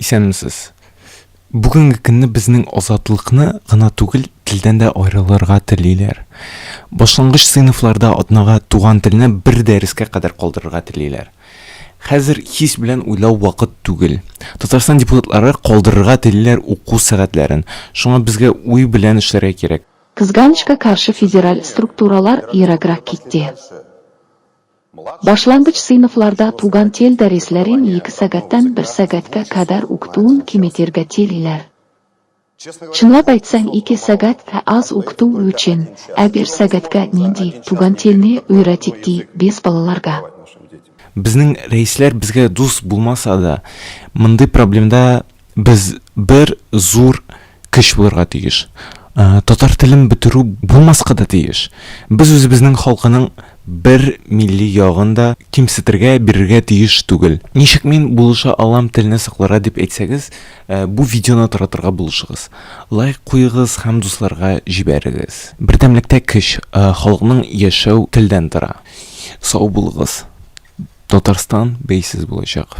Исәнмесез. Бүгенге көнне безнең азатлыкны гына түгел, телдән дә аерылырга телиләр. Башлангыч сыйныфларда атнага туган телне бер дәрескә кадәр калдырырга телиләр. Хәзер хис белән уйлау вакыт түгел. Татарстан депутатлары калдырырга телиләр уку сәгатьләрен. Шуңа безгә уй белән эшләргә кирәк. Кызганычка каршы федераль структуралар ераграк китте. Башлангыч сыйныфларда туган тел дәресләрен ике сәгатьтән бер сәгатькә кадәр укытуын киметергә телиләр. Чынлап әйтсәң, ике сәгать тә аз укыту өчен, ә бер сәгатькә нинди туган телне өйрәтик ди без балаларга? Безнең рәисләр безгә дус булмаса да, мондый проблемда без бер зур көч булырга тиеш. Татар телен бетерү булмаска да тиеш. Без үзебезнең халкының бер милли ягын да кимсетергә, бирергә тиеш түгел. Ничек мин булыша алам телне сакларга дип әйтсәгез, бу видеоны таратырга булышыгыз. Лайк куегыз һәм дусларга җибәрегез. Бердәмлектә көч, халыкның яшәү телдән тора. Сау булыгыз. Татарстан бәйсез булачак.